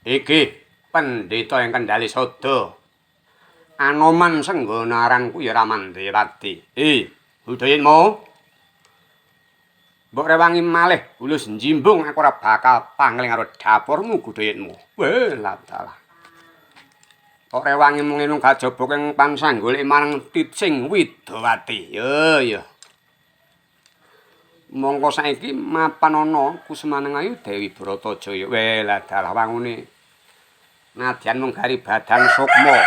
Iki pendhita ing Kendali Sada. Anoman Senggana aranku ya Ramandewati. Budayitmu. Mbok rewangi malih bulus njimbung aku ora bakal pangling karo dapurmu Gudayitmu. Weh, ladalah. Kok rewangi mung ngene kajaba ing pansanggolek marang Titsing Widawati. Yo yo. Mongko saiki mapan ana Kusumaning Ayu Dewi Bratajaya. Weh, ladalah wangune. Nadyan mung gari badan sukma.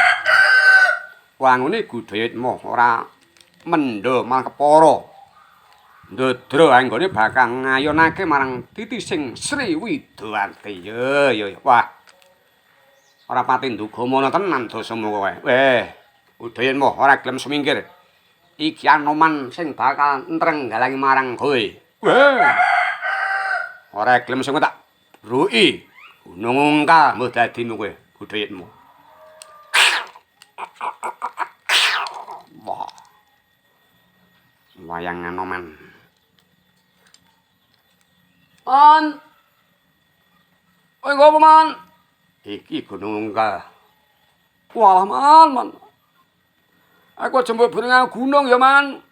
Wangune Gudayitma ora mendha malah kepara. Ndadra anggone bakal ngayonake marang Titising Sri Widawati. Yo yo. Wah. Ora pati nduga tenan dosamu kowe. Weh, Udayitma ora gelem sumingkir. Iki Anoman sing bakal ntrenggalangi marang kowe. Weh. Ora gelem sing tak bruki. Gunung ungkal mbuh dadimu kowe, Gudayitma. Wah. Wayang Anoman. Man. Kowe ngopo, Man? Iki Gunung Ungkal. Walah, Man, Man. Aku aja mbok bareng gunung ya, Man.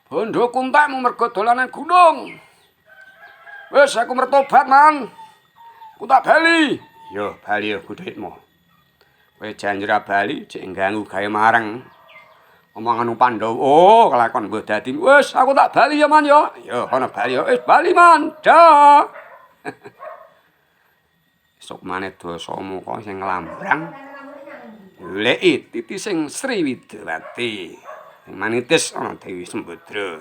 Bondo kuntak mung mergo dolanan gunung. Wis aku mertobat, Man. Aku tak bali. Yo, bali yo Gudayitma. Kowe janji ora bali, cek ngganggu gawe marang. Omongan Pandhawa, oh, kelakon mbuh dadi. Wis, aku tak bali ya, Man yo. Yo, kono bali yo. Wis bali, Man. Dah. Sukmane Dasamuka sing nglambrang goleki Titising Sri Widawati. Sing manitis ana Dewi Sembadra.